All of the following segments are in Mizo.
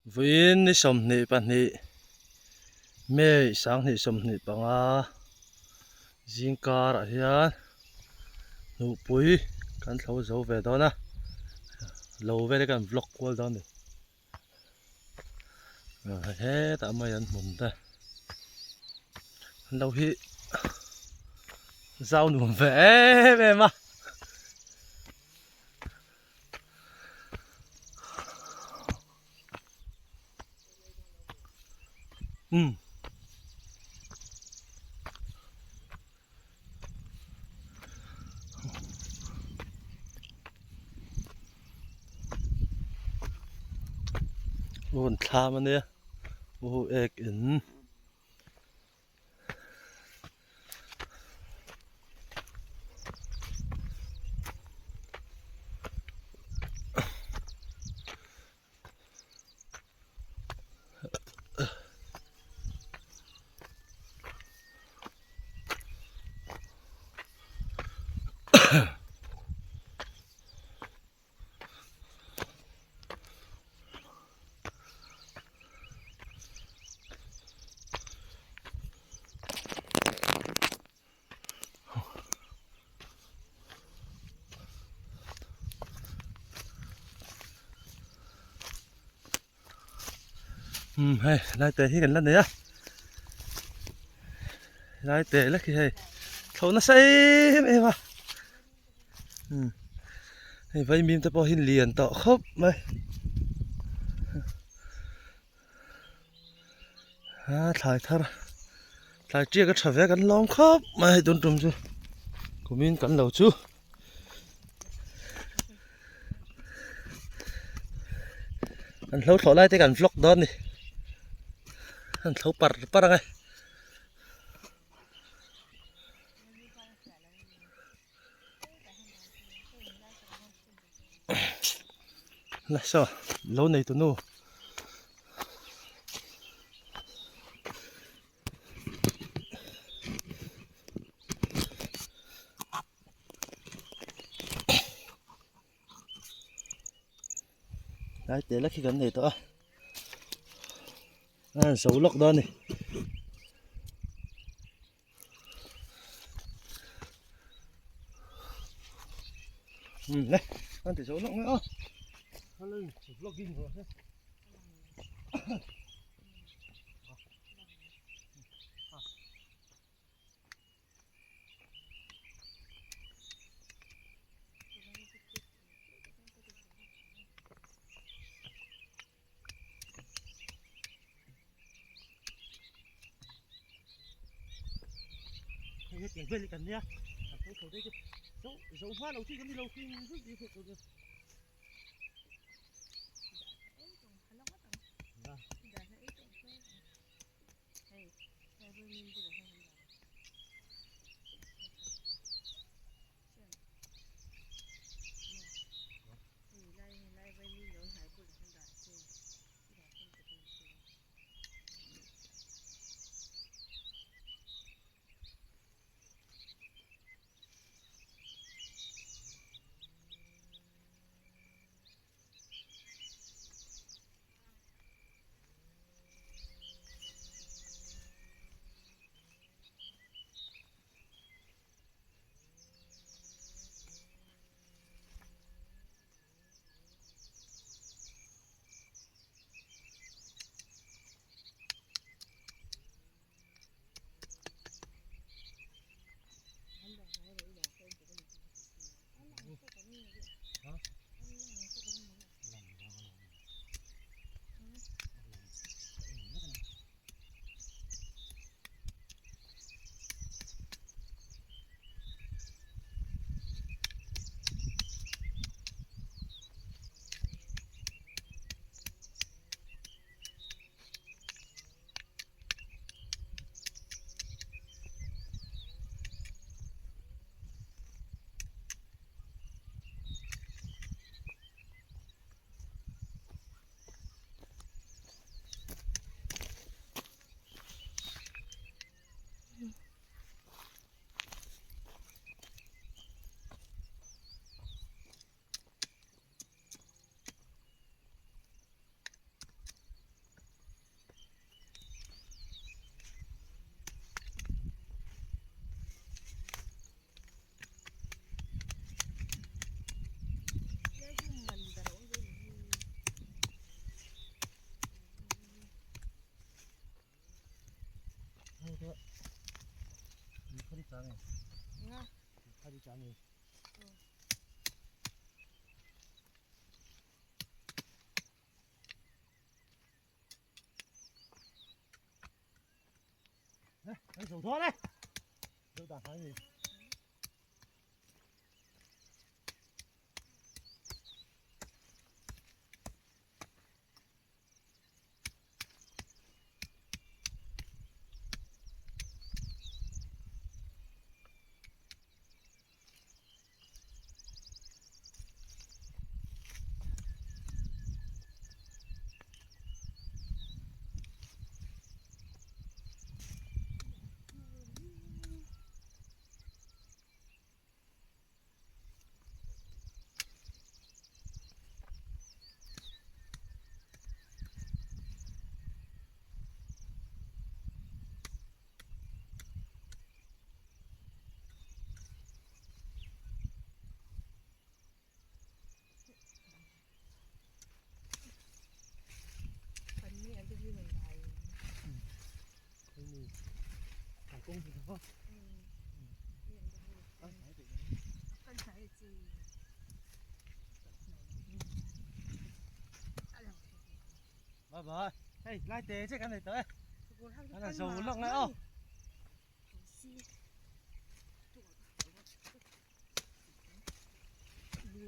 Vawiin ni 22 May 2025 zing karah hian hnuhpui kan thlo zo ve dawn a, lo vel hi kan vlog kual dawn a ni. Hetah mai an hmun te an lo hi zau nuam ve em em a. Um. Un thlam ania u ek in. Um hei lai te hi kan la nei a lai te lek hi hei thlo nasa em em a. Hei vaimim te pawh hi lian tawh khawp mai a thlai thar thlai tiak a tha ve kan lawm khawp mai hei tun tum chu kumin kan lo chu an hlo thlawh lai te kan vlog dawn a ni an thlo par par ang e. La saw lo nei tu nu lai te la khi kan nei tawh a a zo lawk dawn a ni. Le an ti zo lawk mai a hello vlogging rawh se Hei hetiang vel hi kan nia kan tho tho daih chu zo zo hma lo chi kan ni lo hring hring tih theih tur chu. Bye bye. Hey, lai te che kan nei tawh e. Kan han zo lawk ngai aw.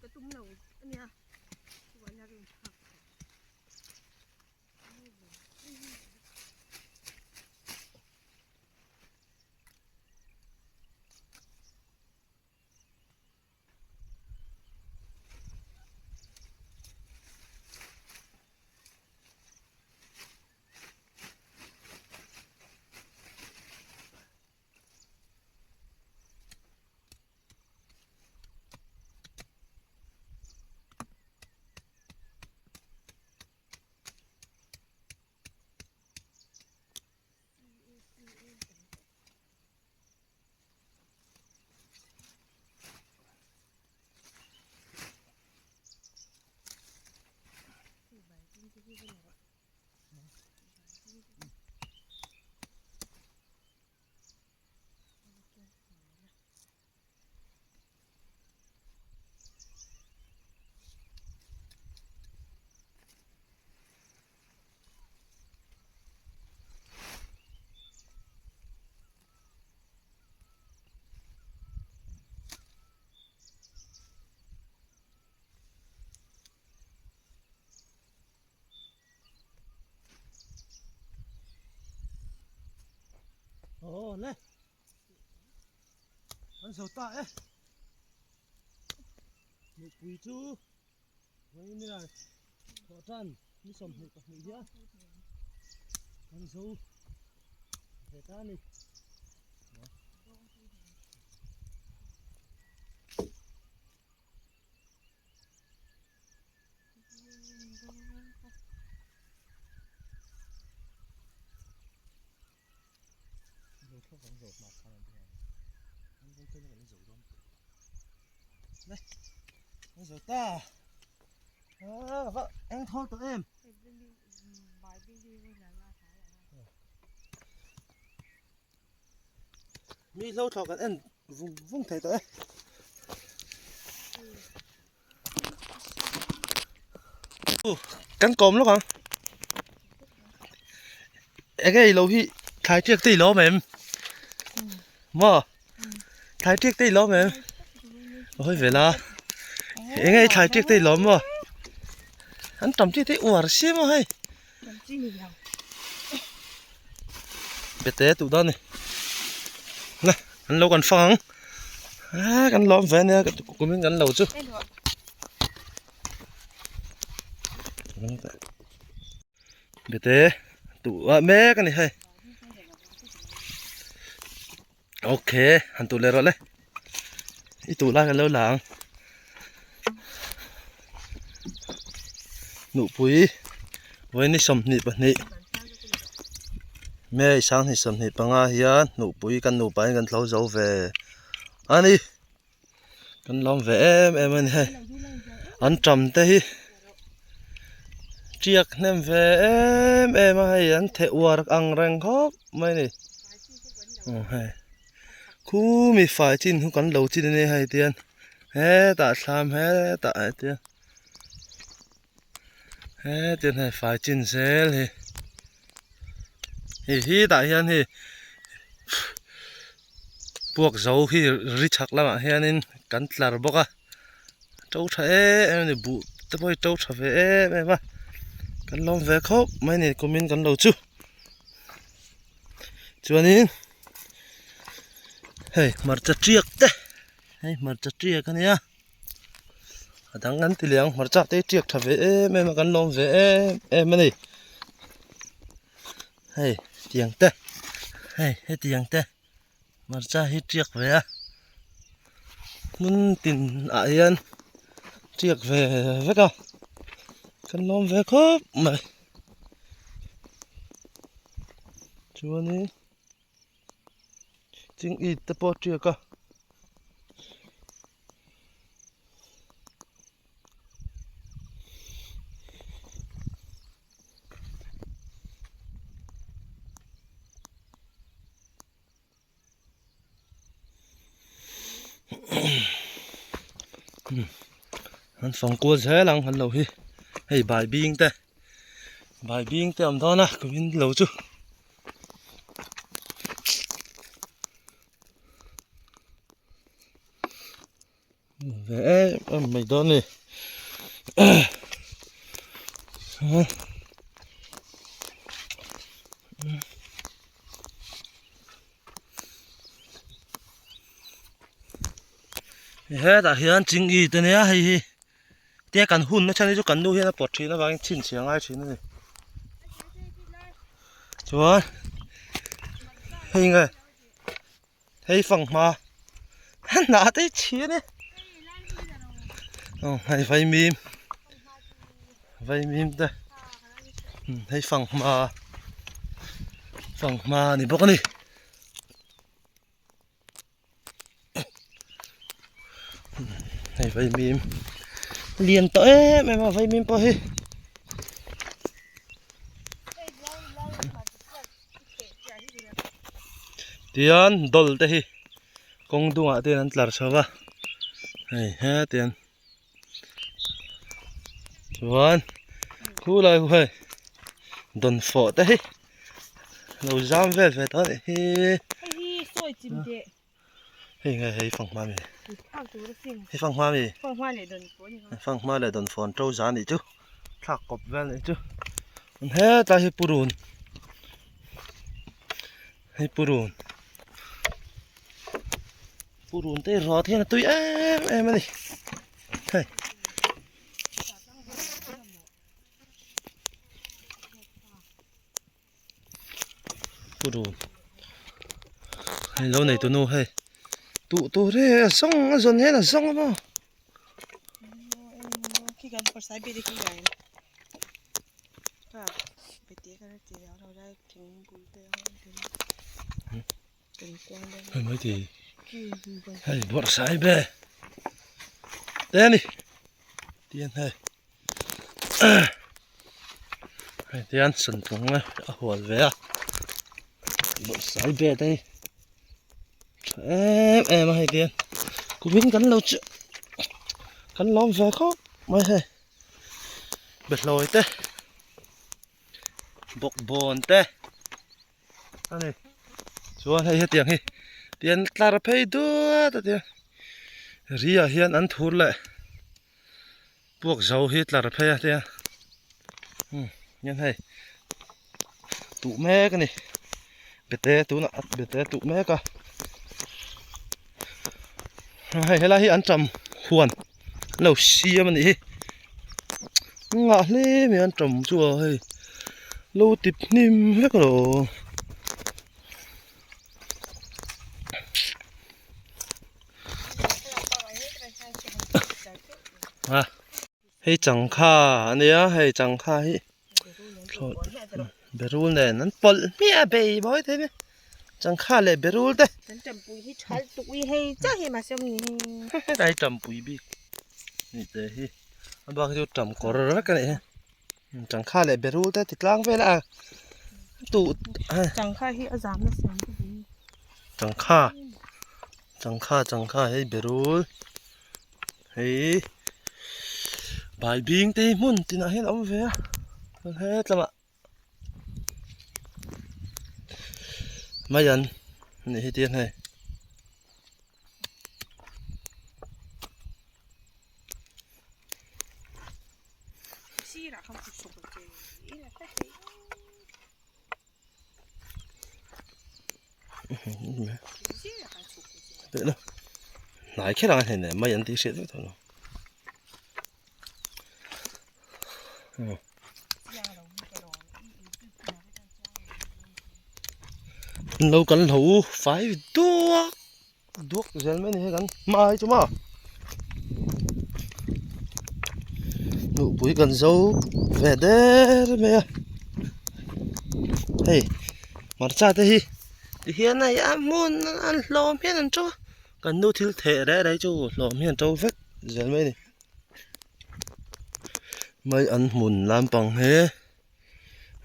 Ka tum lo ania. Aw le an zo ta e mipui chu vawiin nila thawh tan ni 22 hian an zo ve ta a ni. Zo ta a va eng thawl tawh em mi hlo thlawh kan en vung vung thei tawh e Kan kawm lawk ang. Enge i lo hi thlai tiak te i lawm em? Maw? Thlai tiak te i lawm em? Hawi ve la. Enge i thlai tiak te i lawm maw? An tam chi te uar si maw hei. Bete tuh dawn ni. Na, an lo kan fang ang. Ah, kan lawm ve ania kumin kan lo chu. Bete tuh ah mek ani hei. Okay, han tuh leh rawh le. I tuh lai kan lo la ang. Nupui vawiin ni 22 May 2025 hian nupui kan nupa in kan tlo zo ve a ni. Kan lawm ve em em a ni hei. An tam te hi tiak hnem ve em em a hei an theh uar ang reng khawp mai a ni. Aw hei khumi fai chin chu kan lo chin a nia hei tian hetah thlam hetah hei tian hetian hei fai chin zel hi hei hi tah hian hei puak zo hi ri chhak lamah hianin kan tlar bawk a to tha em em a ni buh te pawh hi to tha ve em em a kan lawm ve khawp mai a ni kumin kan lo chu. Chuanin hei hmarcha tiak te hei hmarcha tiak a nia a dang an ti leh ang hmarcha te hi tiak tha ve em em a kan lawm ve em em a ni hei tiang te hei hetiang te hmarcha hi tiak ve a hmun tin ah hian tiak ve vek a kan lawm ve khawp mai. Chuanin ching it te pawh a tiak a. An fang kual zel ang an lo hi hei bai bing te bai bing te awm dawn a kumin lo chu. Ve em em mai dawn a ni hetah hian chinggi te nia hei hi tia kan hun na chhan hi chu kan nu hian a pawt thin avangin chhinchhiah a ngai thin a ni chuan hei nge. Hei fanghma hnah te hi chhi a ni aw hei vaimim vaimim te hei fanghma fanghma a ni bawk a ni. Hei vaimim lian tawh em em a vaimim pawh hi. Tian dawl te hi kawng dungah te hian an tlar chho va hei hetiang chuan khulai khu hei dawnfawh te hi lo zam vel ve tawh a nih hi. Hei nge hei fanghma mi hei fanghma mi fanghma leh dawnfawh an to za anih chu thlak kawp vel anih chu hetlai hi purun hei purun purun te hi rawt hian a tui em em a ni hei. Purun hei lo nei tunu hei tuh tur hi a zawng a zawn hian a zawng a maw. Hei mai ti hei bawrhsai be te a ni tian hei. Hei tian santlung a hual ve a bawrhsai bed a hi tha em em a hei tian kumin kan lo chu kan lawm ve khawp mai hei behlawi te bawkbawn te a ni chuan hei hetiang hi tian tlar phei duat a tiang ri ah hian an thur leh. Puak zo hi tlar phei a tia umm hian hei tuh mek a ni bete tunah bete tuh mek a hei helai hi an tam huan an lo siam a nih hi nghah hle mai an tam chu a hei lo tip hnim vek lo. Hei changkha a nia hei changkha hi berul nen an pawlh hmiah bei mawi thei mai changkha leh berul te hetlai tampui bik ni te hi a bak hi chu tam kawr vek a nih hi changkha leh berul te ti tlang vel a tuh changkha hi a zam nasa. Changkha changkha changkha hei berul hei baibing te hi hmun tinah hian a awm ve a chuan hetlamah mai an nih hi tiang hei. Hnai kher ang a hnen mai an tih hriat vek tawh lo. Lo kan hlo fai duak duak zel mai a ni hei kan hma hi chu maw nupui kan zo ve der mai a hei hmarcha te hi ti hian hei a hmun an hlawm hian an to a kan nu thil theh reh reh chu hlawm hian an to vek zel mai a ni mai an hmun lampang hi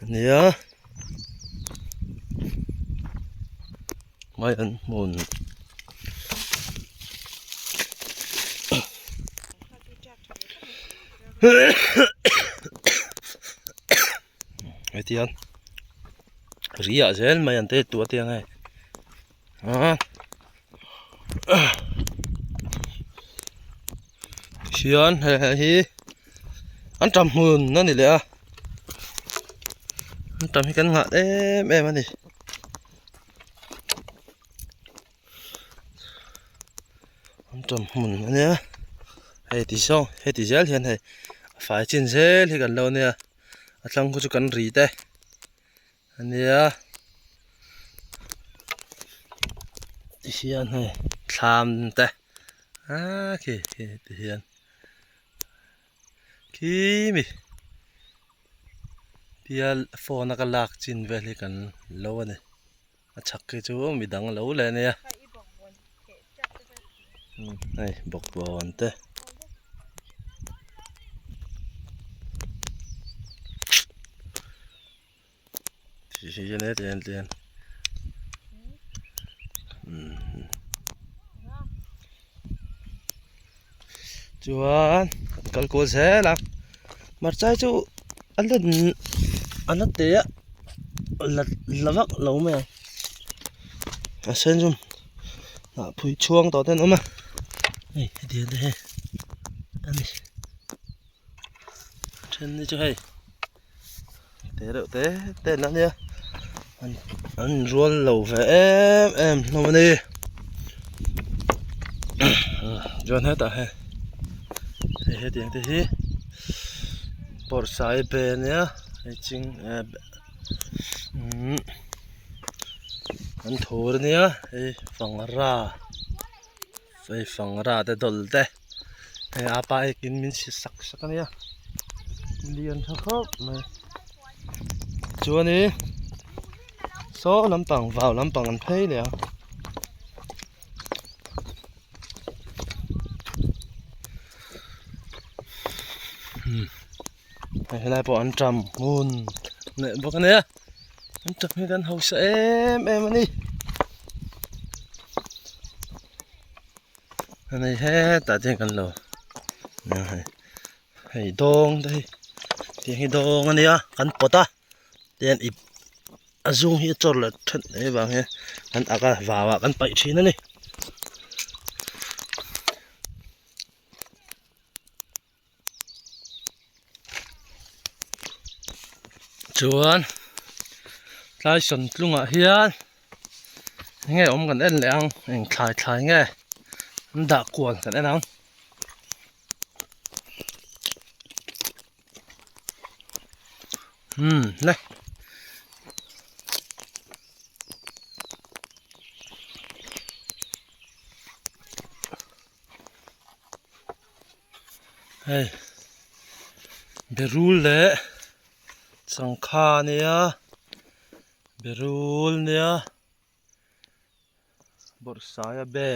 a nia mai an hmun hetiang ri ah zel mai an te tuah te ang hei ah Hian hei hei hi an tam hmun a ni leh a an tam hi kan nghah em em a ni an tam hmun a nia hei ti zawng heti zel hian hei a fai chin zel hi kan lo nia a tlang khu chu kan ri te. Ania ti hian hei thlam te ah khi khi ti hian khi mi bial phone a ka lak chin vel hi kan lo a ni a chhak khi chu midang lo leh ania hei bawkbawn te. Chuan kan kal kual zel a hmarcha hi chu a len a la teh a la la vak lo mai ang a sen chu hnah phui chhuang tawh te an awm a hei hetiang te hi a ni a then hi chu hei. Te reuh te te an nia an an rual lo ve em em hlawm a ni chuan hetah hian hei hetiang te hi bawrhsai be ania hei ching umm an thur ania hei fangra hei fangra te dawlh te. Hei apa ekin min si sak sak a nia lian tha khawp mai chuanin saw lampang vau lampang an phei leh a hei helai pawh an ṭam hmun leh bawk a nia an ṭam hi kan hausa em em a ni. Hei hetah te hian kan lo hei hei dawng te hi tiang hi dawng a nia kan pawt a tian ip a zung hi a chawr leh that mai avang hian kan ak a vau ah kan paih thin a ni. Chuan tlai sawntlungah hian enge awm kan en leh ang eng thlai thlai nge an dah kual kan en ang. Umm le. Hei berul leh changkha a nia berul nia bawrhsaia be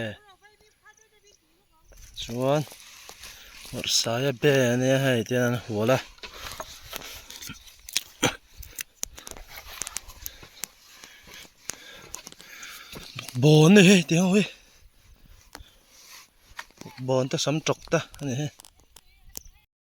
chuan bawrhsaia be a nia hei tian an hual a. Bawn a ni hei tih ho hi bawn te sam tawk te a ni hei.